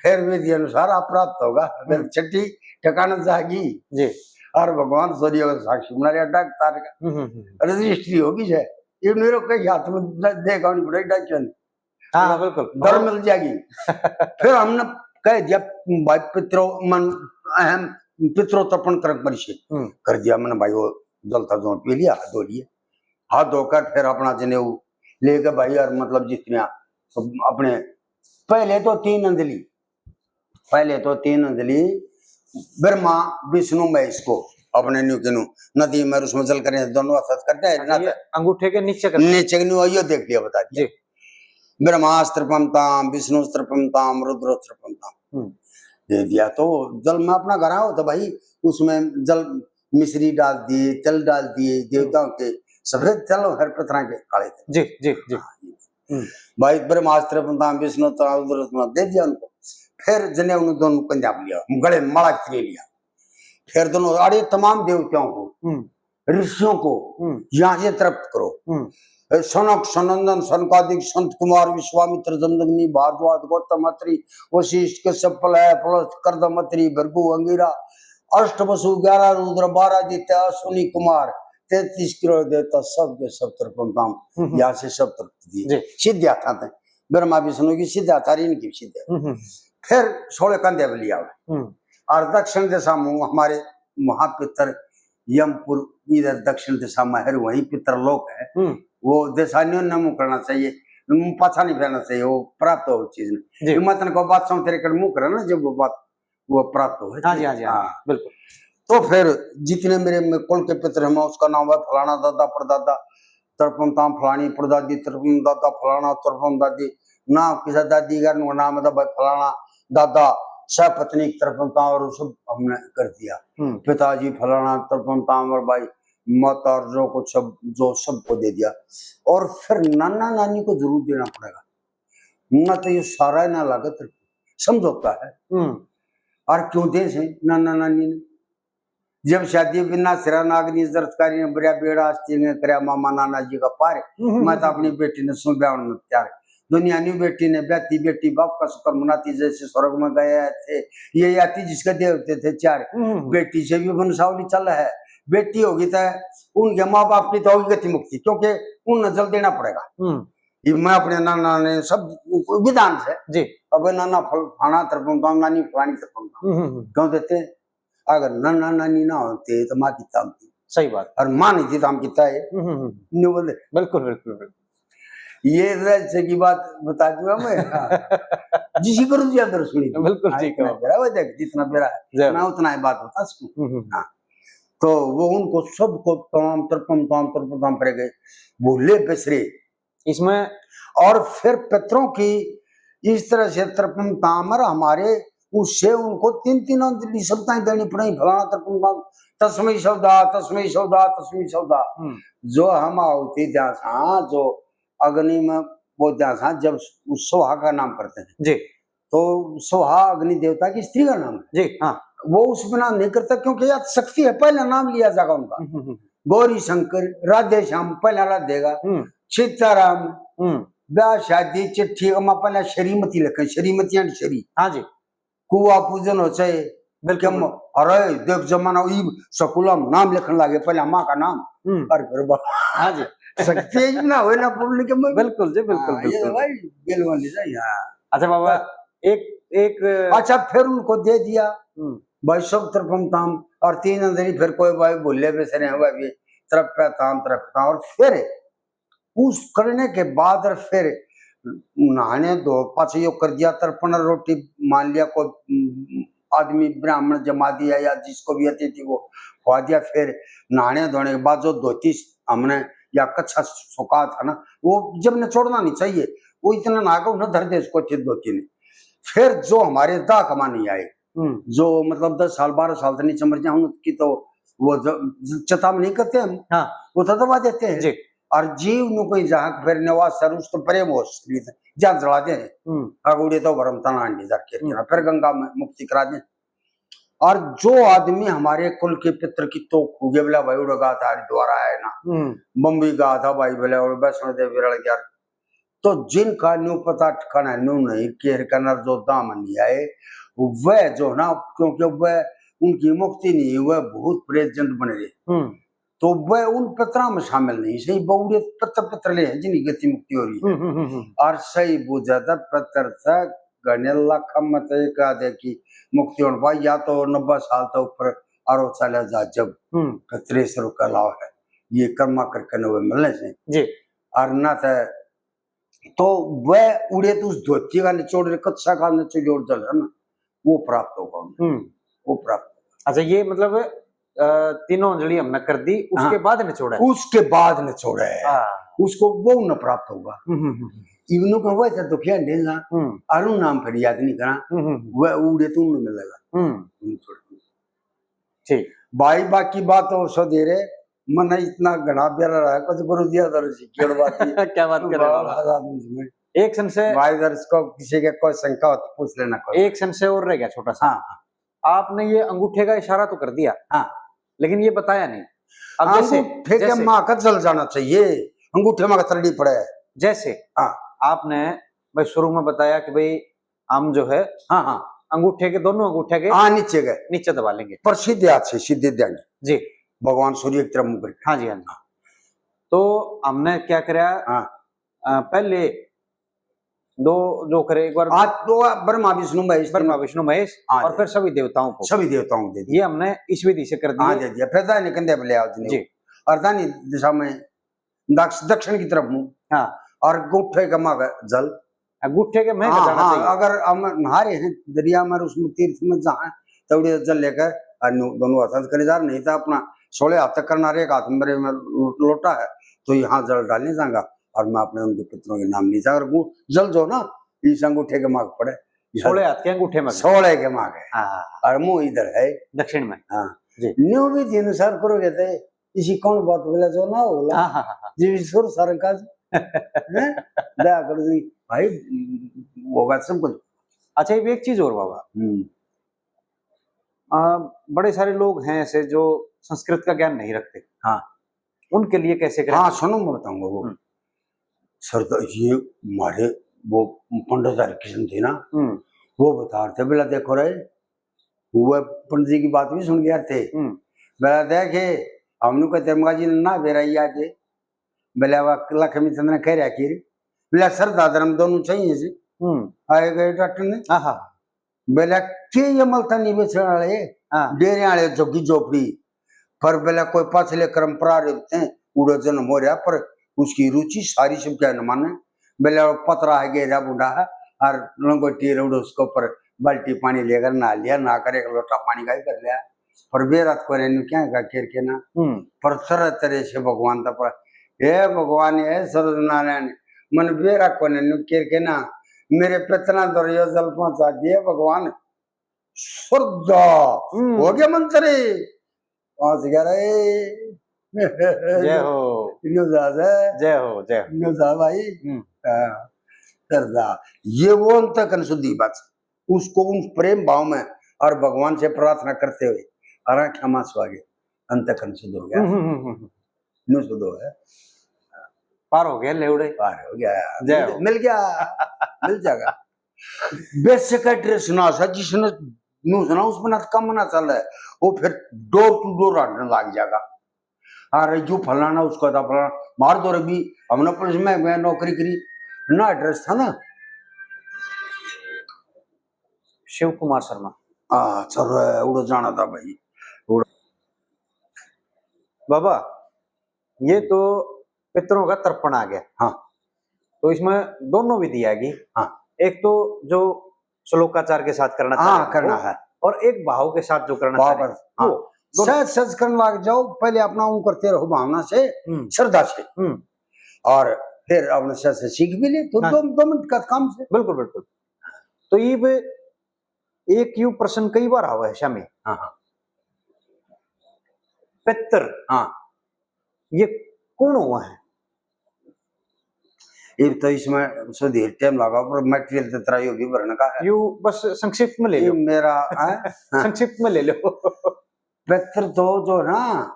फिर विधि अनुसार आप प्राप्त होगा। फिर हम्म। छठी ठिकाना जागी। जी। और भगवान सूर्य को साक्षी बना लिया, डाक तार का। हम्म, हम्म, हम्म। रजिस्ट्री होगी जय। ये मेरे को कहीं हाथ में दे-, देखा नहीं पड़ेगा, डाकिया ने। हाँ, हाँ, बिल्कुल। डर मिल जाएगी। फिर हमने कह दिया, भाई पितरो मन, अहम पितरो तर्पण कर्म करिए। हम्म। कर दिया मैंने भाई, वो जलता जोत पी लिया, हाथ धो लिए। हाथ धोकर फिर अपना जनेऊ लेके भाई, और मतलब जितने अपने, पहले तो तीन अंजलि, पहले तो तीन अंजलि ब्रह्मा, विष्णु, महेश को अपने न्यू किनू नदी में उसमें जल करें, दोनों हाथ करते हैं, अच्छा, ना ये अंगूठे के नीचे कर नीचे के न्यू, यो देख लिया, बता दिया। जी। ब्रह्मास्त्र पंताम, विष्णुस्त्र पंताम, रुद्रोस्त्र पंताम। हम्म। दे दिया तो जल में अपना घर आओ तो भाई, उसमें जल मिश्री डाल दिए, तिल डाल दिए, देवताओं के सफेद तिल, हर पत्थर के काले तिल। जी, जी, जी। हाँ, ये हम्म। भाई ब्रह्मास्त्र तृपंताम विष्णु तृपंताम दे दिया उनको। फिर जने उन दोनों को पंजाब लिया, गले में माला के ले लिया। फिर दोनों, अरे, तमाम देवताओं को, हम्म। ऋषियों को हम्म। यहाँ से तृप्त करो। हम्म। ए, सनक, सनंदन, सनकादिक, संत कुमार, विश्वामित्र, जमदग्नि, भारद्वाज, गौतम, अत्रि, वशिष्ठ, कश्यप, प्लह, पुलस्त, कर्दम, अत्रि, भृगु, अंगिरा, अष्ट वसु, ग्यारह रुद्र, बारह आदित्य, अश्विनी कुमार, तैंतीस करोड़ देवता, सब के सब तृपंताम, हम्म, हम्म। यहाँ से सब तृप्त दिए। जी। सिद्ध हाथा थे, ब्रह्मा विष्णु की सिद्ध हाथा री, इनकी सिद्ध। हम्म, हम्म। फिर सोलह कंधे पे लिया हुआ। हम्म। और दक्षिण दिशा में हमारे महापितर यमपुर, इधर दक्षिण दिशा में है, वहीं पितरलोक है। हम्म। वो दिशा न्यू न मुंह करना चाहिए, मुंह पाछा नहीं फेरना चाहिए, वो प्राप्त हो चीज ने। जी। हिम्मत ने को बात सुन तेरे कर मुंह करे ना, जब वो बात, वो प्राप्त हो। हाँ जी, हाँ जी, हाँ जी, हाँ। बिल्कुल। तो फिर जितने मेरे में कुल के पितर हैं, मैं उसका नाम है फलाना दादा परदादा, तर्पण ताम फलानी परदादी, तर्पण दादा फलाना, तर्पण दादी, नाम किसा दादी का, नु नाम था भाई फलाना दादा, सह पत्नी तर्पण ताम, और सब हमने कर दिया। हम्म। पिताजी फलाना तर्पण ताम, और भाई माता, और जो कुछ सब, जो सबको दे दिया। और फिर नाना नानी को जरूर देना पड़ेगा, ना तो ये सारा ना लागत समझौता है। हम्म। और क्यों दे से नाना नानी ने? जब शादी बिना सिरा नागनी जरतकारी ने बरिया बेड़ा आस्ती ने करया मामा नाना जी का पार, हम्म, हम्म, मैं तो हम्म। अपनी बेटी ने सु ब्याहण में तैयार। दुनिया न्यू बेटी ने ब्याती, बेटी बाप का शुक्र मनाती, जैसे स्वर्ग में गए थे, ये आती जिसके देवते थे चार। हम्म। बेटी से भी वंशावली चल है, बेटी होगी तो उनके माँ बाप की तो होगी गति मुक्ति, क्योंकि उन नजर देना पड़ेगा। हम्म। ये मैं अपने नाना ने सब विधान से, जी। अब नाना फल-, फलाना तर्पण ताम, नानी फलानी तर्पण ताम। हम्म, हम्म, हम्म। क्यों देते हैं? अगर नाना नानी ना होते तो माँ की ताम थी। सही बात। और माँ नहीं थी तो हम कितना है? हम्म, हम्म, हम्म। न्यू बोले। बिल्कुल, बिल्कुल, बिल्कुल। ये रहस्य की बात बता दूंगा मैं। हाँ। जिसी करूँ जी अंदर सुनी थी। बिल्कुल हाँ, ठीक है। इतना बेरा, वो देख, जितना बेरा है, जय। मैं उतना ही बात बता सकूँ। हम्म, हम्म। हाँ। तो वो उनको सबको ताम, तर्पण ताम, तर्पण ताम पड़ गए, भूले बिसरे। इसमें और फिर पितरों की इस तरह से तर्पण ताम, और हमारे उससे उनको तीन तीन अंजलि सब ताई देनी पड़ेगी, फलाना तर्पण ताम, तस्मै सौदा, तस्मै सौदा, तस्मै सौदा। हम्म। जो हम आहुति द्या सा, जो अग्नि में वो द्या सा, जब उस सोहा का नाम करते हैं, जी। तो सोहा अग्नि देवता की स्त्री का नाम है। जी, हाँ। वो उस बिना नहीं करता, क्योंकि यार शक्ति है, पहला नाम लिया जाएगा उनका। हम्म, हम्म, हम्म। गौरी शंकर, राधे श्याम, पहला राधे का। हम्म। सीताराम, हम्म। ब्याह शादी, चिट्ठी का मां पहला श्रीमती लिखे, श्रीमती and श्री। हाँ जी। कुआ पूजन हो चाहे, बिल्कुल। क्या म-, अरे देख जमाना, ई स्कूल में नाम लिखने लगे, पहला माँ का नाम। हम्म। अरे फिर बा-, हाँ जी। शक्ति है ना, हो ना पब्लिक में। बिल्कुल जी, बिल्कुल, हाँ, ये बिल्कुल। भाई, गेल वाली सही, हाँ। अच्छा बाबा, तो एक, एक अच्छा, फिर उनको दे दिया। हम्म। भाई सब तर्पण ताम, और तीन अंजलि फिर कोई भाई भूले बिसरे हैं, भाई भी तर्पण ताम, तर्पण ताम, और फिर उस करने के बाद और फिर नहाने धो, पाछे यो कर दिया तर्पण, रोटी मान लिया कोई, उम, आदमी ब्राह्मण जमा दिया या जिसको भी अतिथि को खुआ दिया, फिर नहाने धोने के बाद जो धोती हमने या कच्छा सुखा था ना, वो जब निचोड़ना नहीं चाहिए, वो इतना नहा के उन्हें धर दे उसको चित धोती ने। फिर जो हमारे दाह कमा नहीं आए, हम्म। जो मतलब दस साल, बारह साल तक नहीं चमर जाए, उनकी तो वो ज-, ज-, चेतावनी करते हैं हम, हाँ। वो तो दबा देते हैं। जी। और जीव नु कोई जहाँ फिर निवास सर, उस तो प्रेम हो सकती है, जहाँ जला दे हैं। हम्म। अगुड़े तो भरम तना अंडी धर के हम्म। फिर गंगा में मुक्ति करा दे। और जो आदमी हमारे कुल के पितर की तो खुगे बोला भाई उड़ गा था, हरिद्वार आया ना, हम्म। बम्बई गा था भाई बोले, और वैष्णो देवी रल गया, तो जिनका न्यू पता ठिकाना न्यू नहीं, केर कनर जो दाम नहीं आए, वह जो ना, क्योंकि वह उनकी मुक्ति नहीं, वह भूत प्रेत जंत बन रहे। हम्म। तो वह उन पत्रा में शामिल नहीं, सही बौड़े पत्र पत्र ले हैं जिनकी गति मुक्ति हो रही है। हम्म, हम्म, हम्म, हम्म। और सही बुझा था पत्र था गणे लाख मत एक आधे की मुक्ति होने पाई, या तो नब्बे साल तो ऊपर आरो चला जा जब हम्म। पत्रेश्वर का लाभ है, ये कर्मा करके नवे मिलने से। जी। और ना तो तो वह उड़े तो उस धोती का निचोड़ रे, कच्छा का निचोड़ जल है ना, वो प्राप्त होगा उन्हें। हम्म। वो प्राप्त होगा। अच्छा, ये मतलब, अ, तीनों अंजलि हमने कर दी, उसके हाँ। बाद निचोड़ा है। उसके बाद निचोड़ा है। हाँ। उसको वो न प्राप्त होगा। हम्म, हम्म, हम्म। इवनु का वह तो दुखिया ढेला, हम्म। अरुण नाम फिर याद नहीं करा, हम्म, हम्म, हम्म। वह उड़े तो उन्हें मिलेगा। हम्म। उन्हें छोड़ के। ठीक। भाई, बाकी बात तो सो दे रहे, मन्ने इतना घना प्यारा रहा, कुछ गुरु जी इधर से केड़ बात ही। क्या बात कर रहे हो बाबा? आजाद मुझ में। एक संशय भाई, इधर इसको किसी के कोई शंका हो तो पूछ लेना कोई। एक संशय और रह गया छोटा सा। हाँ, हाँ। आपने ये अंगूठे का इशारा तो कर दिया, हाँ। लेकिन ये बताया नहीं। अब जैसे, अंगूठे के जैसे माँ का जल जाना चाहिए, अंगूठे माँ का तरड़ी पड़े। जैसे हाँ। आपने भाई शुरू में बताया कि भाई हम जो है हाँ, हाँ। अंगूठे के, दोनों अंगूठे के हाँ, नीचे गए। नीचे दबा लेंगे। पर सीधे हाथ से सीधे देंगे। जी। भगवान सूर्य की तरफ मुंह करके। हाँ जी, हाँ जी। तो हमने क्या करा, हाँ। अ, पहले दो जो करे, एक बार आज तो ब्रह्मा विष्णु महेश ब्रह्मा तीनों। विष्णु महेश हाँ और जी। फिर सभी देवताओं को। सभी देवताओं को दे दिया। ये हमने इस विधि से कर दिया। हाँ, दे दिया। फिर दाहिने कंधे पे ले आओ जी। जी। और दाहिनी दिशा में दक्ष-, दक्षिण की तरफ मुंह। हाँ। और अंगूठे के माँ का जल। अंगूठे के माँ का हाँ, जाना हाँ, चाहिए। अगर हम नहा रहे हैं दरिया में, उसमें तीर्थ में जहाँ, तौड़े जल लेकर और नु-, दोनों हाथों से करें जा, नहीं तो अपना सोलह हाथ तक करना, और एक हाथ मेरे में लो-, लोटा है, तो यहाँ जल डालने जाऊंगा और मैं अपने उनके पितरों के नाम नहीं जाऊंगा। वो जल जो ना, इस अंगूठे के माँ के पड़े। सोलह हाथ के अंगूठे में। सोलह के माँ के। हाँ। और मुंह इधर है। दक्षिण में। हाँ। जी। न्यू विधि अनुसार करोगे तो इसी कौन बात बोला जो ना होला। हाँ, हाँ, हाँ, हाँ। जी, सुर सारंग का। हैं? दया कर दी भाई, होगा सब कुछ। अच्छा, ये एक चीज और बाबा। हम्म। आ, बड़े सारे लोग हैं ऐसे जो संस्कृत का ज्ञान नहीं रखते। हाँ। उनके लिए कैसे करें? हाँ, सुनो, मैं बताऊंगा वो। हम्म। सरदार, ये हमारे वो पंडित हरिकृष्ण थे ना, हम्म। वो बता रहे थे, बोला, "देखो रे, वो पंडित जी की बात भी सुन गया थे।" हम्म। बोला, "देखे, हमने को धर्मगा जी ने ना बेरा ही आज।" बोला, "वह लक्ष्मी चंद्र ने कह रहा कि बोला, श्रद्धा धर्म दोनों चाहिए जी।" हम्म। आए गए डॉक्टर ने। आहा। बोला, "के ये मलता नहीं बेचने वाले, हाँ। डेरे वाले, झुग्गी झोपड़ी, पर बोला, कोई पाछले कर्म प्रारब्ध हैं, उड़ो जन्म हो रहा, पर उसकी रुचि सारी सब क्या न माने।" बोला, "वो पतरा है, गहरा बूढ़ा है, और लंगोटी है, उड़ो उसके ऊपर बाल्टी पानी लेकर नहा लिया, नहा कर एक लोटा पानी का ही कर लिया।" पर बेरा कोने न्यू क्या का केर के ना, हम्म। पर तरह तरह से भगवान तक पर, "हे भगवान, हे सूरज नारायण, मन बेरा कोने न्यू केर के ना, मेरे पितना दरियो जल पहुंचा दिए भगवान।" श्रद्धा हम्म। हो गया मंत्र। पांच ग्यारह। जय हो। न्यू जा, जय। जय हो, जय हो। न्यू जा भाई। हम्म। हाँ, श्रद्धा, ये वो अंतःकरण शुद्धि बात। उसको उन प्रेम भाव में और भगवान से प्रार्थना करते हुए, और क्षमा स्वागे, अंतःकरण शुद्ध हो गया। हम्म, हम्म, हम्म, हम्म। न्यू शुद्ध हो गया। पार हो गया लेवड़े। पार हो गया। जय हो। मिल, मिल गया। मिल जाएगा। बेसिक एड्रेस ना सा, जिसने न्यू सुना, उसमें ना कम ना चल है, वो फिर door to door आने लग जाएगा। अरे, जो फलाना, उसका था फलाना, मार दो रे भी, हमने पुलिस में, में नौकरी करी, ना एड्रेस था ना। शिव कुमार शर्मा। हाँ, सर, उड़ो जाना था भाई, उड़ो। बाबा, ये तो पितरों का तर्पण आ गया। हाँ। तो इसमें दोनों विधि आएगी। हाँ। एक तो जो श्लोकाचार के साथ करना हाँ, चाहे करना वो, है। और एक भाव के साथ जो करना वाह, चाहे बस, हाँ। वो दोनों। सहज सहज करने लग जाओ, पहले अपना ऊँ करते रहो भावना से, हम्म। श्रद्धा से। हम्म। और फिर अपने सहज से सीख भी ले, तो हाँ। दो, दो मिनट का काम से। बिल्कुल, बिल्कुल। तो ये भी एक यू प्रश्न कई बार आवा है, शामी। हाँ, हाँ। पितर। हाँ। ये कौन हुआ है? ये तो इसमें सुधीर टाइम लगा, पर मटेरियल तो तेरा यो भी भरने का है। यू बस संक्षिप्त में ले ये लो। मेरा, हैं? हाँ। संक्षिप्त में ले लो। पितर तो जो ना,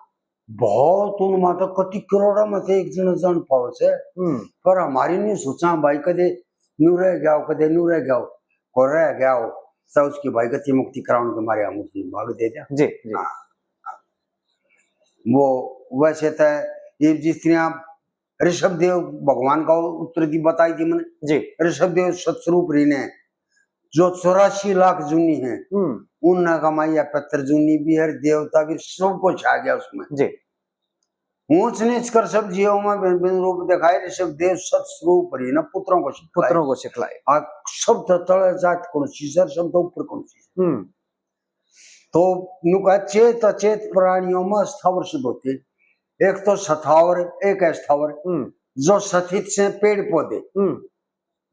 बहुत उनमें तो कति करोड़ों में से एक जन जान पावे से, हम्म। पर हमारी नहीं सोचा भाई, कदे न्यू रह गया हो, कदे न्यू रह गया हो, को रह गया हो, तो उसकी भाई गति मुक्ति कराने के मारे हम उसने भाग दे दिया। जी, जी। हाँ। वो वैसे तो ये जिस तरह ऋषभ देव भगवान का उत्तर दी बताई थी मैंने। जी। ऋषभ देव सतस्वरूप री ने जो चौरासी लाख जूनी है, हम्म। उनने कमाई या पितर जूनी भी है, देवता भी, सब कुछ आ गया उसमें। जी। ऊंच नीच कर सब जीवों में भिन्न भिन्न रूप दिखाए, ऋषभ देव सतस्वरूप री ने पुत्रों को सिखलाए। पुत्रों को सिखलाए। आ सब तो तले जात कौन सी सर, सब तो ऊपर कौन सी। हम्म। तो नु कहा, चेत अचेत प्राणियों में स्थावर शुद्ध होते, एक तो स्थावर, एक अस्थावर। हम्म। जो स्थित से पेड़ पौधे, हम्म।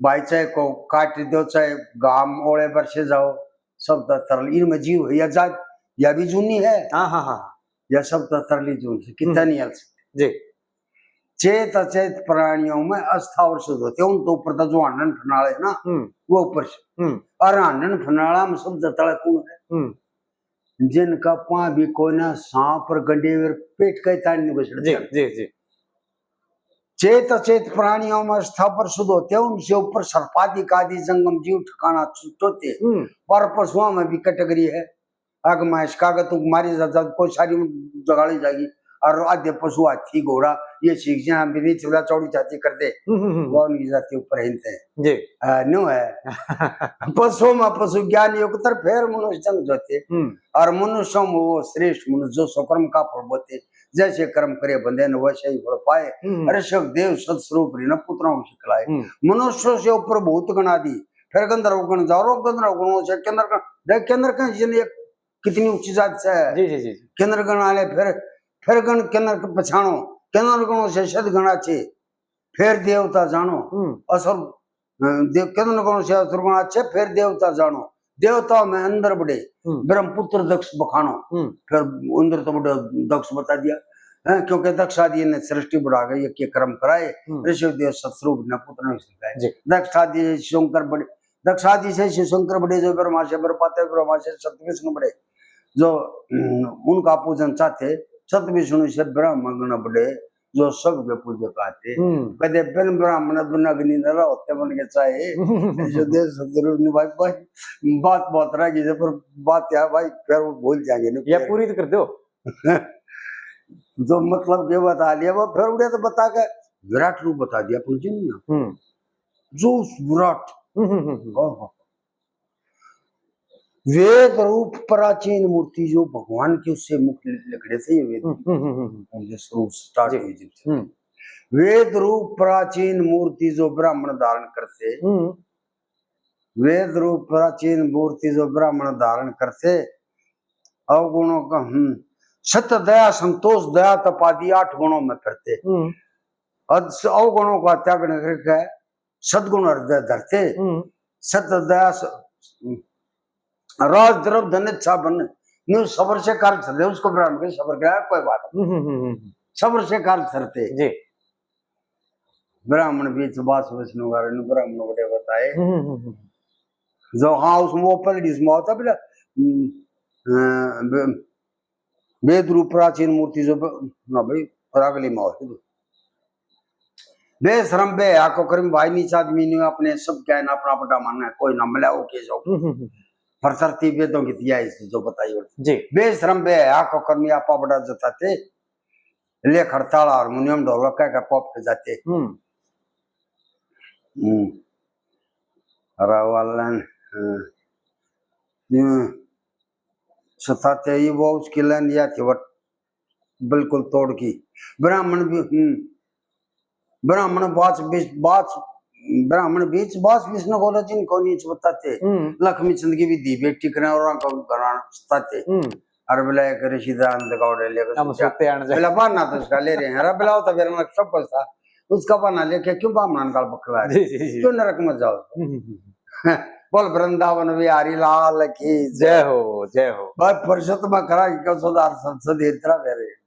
भाई चाहे को काट दो, चाहे घाम ओले बरसे जाओ, सब तो तरल, इनमें जीव है या जात, या भी जूनी है। हाँ, हाँ, हाँ। या सब तो तरली जून से, कितना हम्म। नहीं हल सकते। जी। चेत अचेत प्राणियों में अस्थावर शुद्ध होते हैं, उन तो ऊपर तो जो हांडन फिरने वाले ना, हम्म। वो ऊपर से। हम्म। और हांडन फिरने वाला में सब तले कौन है? हम्म। जिनका पां भी कोई ना, सांप और गंडेर पेट का ही तान नहीं बसड़ जी, जाता। जी, जी। चेत अचेत प्राणियों में अस्थावर शुद्ध होते हैं, उनसे ऊपर सर्पादि आदि जंगम जीव ठिकाना छुट्ट होते हैं। हम्म। पर पशुओं में भी कैटेगरी है, अग मांस का, अगर तू मारी जा, जा, कोई सारी जगाली जाएगी। और आधे पशु हाथी घोड़ा ये सीख जाए, हम भी नहीं चूल्हा चौड़ी छाती कर दे, हम्म, हम्म, हम्म। वो उनकी जाति ऊपर हिंदते हैं। जी। आ, न्यू है। पशुओं में पशु ज्ञान युक्त, फिर मनुष्य जंग जोते। हम्म। और मनुष्यों में वो श्रेष्ठ मनुष्य जो स्वकर्म का फल बोते, जैसे कर्म करे बंदे ने वैसे ही फल पाए। हम्म। ऋषभ देव सत्स्वरूप री ना पुत्रों को सिखलाए। हम्म। मनुष्यों से ऊपर भूत गण आदि, फिर गंधर्व गण, जारो गंधर्व गणों से किन्नर गण, देख किन्नर गण जिन एक कितनी ऊंची जात से है। जी, जी, जी, जी। किन्नर गण आले फिर, फिर गण किन्नर के पछाणो, किन्नर गणों से सदगण आछे, फिर देवता जाणो। हम्म। असुर, अ, देव, किन्नर गणों से असुर गण आछे, फिर देवता जाणो। देवताओं में इंद्र बड़े, हम्म। ब्रह्मपुत्र दक्ष बखाणो। हम्म। फिर इंद्र तो बड़े दक्ष बता दिया, हैं, क्योंकि दक्ष आदि ने सृष्टि बढ़ा गई, ये के कर्म कराए, हम्म। ऋषभ देव सत्स्वरूप ने पुत्र ने सिखाए। जी। दक्ष आदि शंकर बड़े, दक्ष आदि से शिव शंकर बड़े, जो ब्रह्मा से बर पाते, ब्रह्मा से सत विष्णु बड़े, जो, हम्म, उनका पूजन चाहते, सत विष्णु से ब्रह्म गण बड़े, जो सब के पूजे पाते। हम्म। कदे बिन ब्राह्मण बिन अग्नि न रहो, ते मन के चाहे। जो देव सतगुरु ने भाई, भाई, बात बहुत रह गई है, पर बात क्या भाई, फिर वो भूल जाएंगे ना। या पूरी तो कर दो। जो मतलब के बता लिया, वो फिर उड़े तो बता के विराट रूप बता दिया, पूछे नहीं ना। हम्म। जो उस विराट, हम्म, हम्म, हम्म, हम्म। ओहो। वेद रूप प्राचीन मूर्ति जो भगवान के उससे मुख लिकड़े थे, ये वेद हम्म, हम्म, हम्म, हम्म। ये स्वरूप start जी। हुई जब से। हम्म। वेद रूप प्राचीन मूर्ति जो ब्राह्मण धारण करते, हम्म। वेद रूप प्राचीन मूर्ति जो ब्राह्मण धारण करते, अवगुणों का, हम्म, सत दया संतोष दया तप आदि आठ गुणों में फिरते। हम्म। अद-, अवगुणों का त्याग न करके सद्गुण हृदय धरते। हम्म। सत दया स-, राज द्रव्य धन इच्छा बन, न्यू सबर से कार्य धरते, उसको ब्राह्मण के सबर कराया, कोई बात नहीं। हम्म, हम्म, हम्म, हम्म। सबर से कार्य धरते। जी। ब्राह्मण बीच बास विष्णु गारे ने ब्राह्मण बड़े बताए। हम्म, हम्म, हम्म। जो हाँ, उसमें वो पलड़ी उसमें होता बोला, हम्म, अ, ब-, वेद रूप प्राचीन मूर्ति जो ब-, ना भाई, पर अगली में होती। बेशरम बेहया कुकर्मी भाई, नीच आदमी ने अपने सब क्या है ना, अपना बड़ा मानना है, कोई ना मिला, वो के जाओ। हम्म, हम्म, हम्म। प्रकृति वेदों की दिया इस जो बताई और जी। बेशरम बेहया कुकर्मी, आपा बड़ा जताते, ले खड़ताल हारमोनियम ढोलक कह के पॉप पे जाते। हम्म। हम्म। अरे वालन, हम्म। हम्म। सताते ही वो उसकी लाइन या थी, वो बिल्कुल तोड़ की। ब्राह्मण भी, हम्म। ब्राह्मण बास, बीस, बास, ब्राह्मण बीच बास विष्णु को जिनको नीच बताते। हम्म। लक्ष्मी चंद की भी धी बेटी करें और उनका घराना सताते। हम्म। अरे बोला एक ऋषि दान दगावड़े लेकर हम सोचा। सोते आने जाए। बोला बहाना तो उसका ले रहे हैं। अरे बोला वो तो मेरा नक्शा फंसा। उसका बहाना लेके क्यों बामणान गाल बकला है? जी, जी, जी। क्यों नरक में जाओ? हम्म, हम्म, हम्म। बोल वृंदावन बिहारी लाल की जय। जय हो, जय हो। भाई फुर्सत में करा कि कब सुधार संसद इतना मेरे।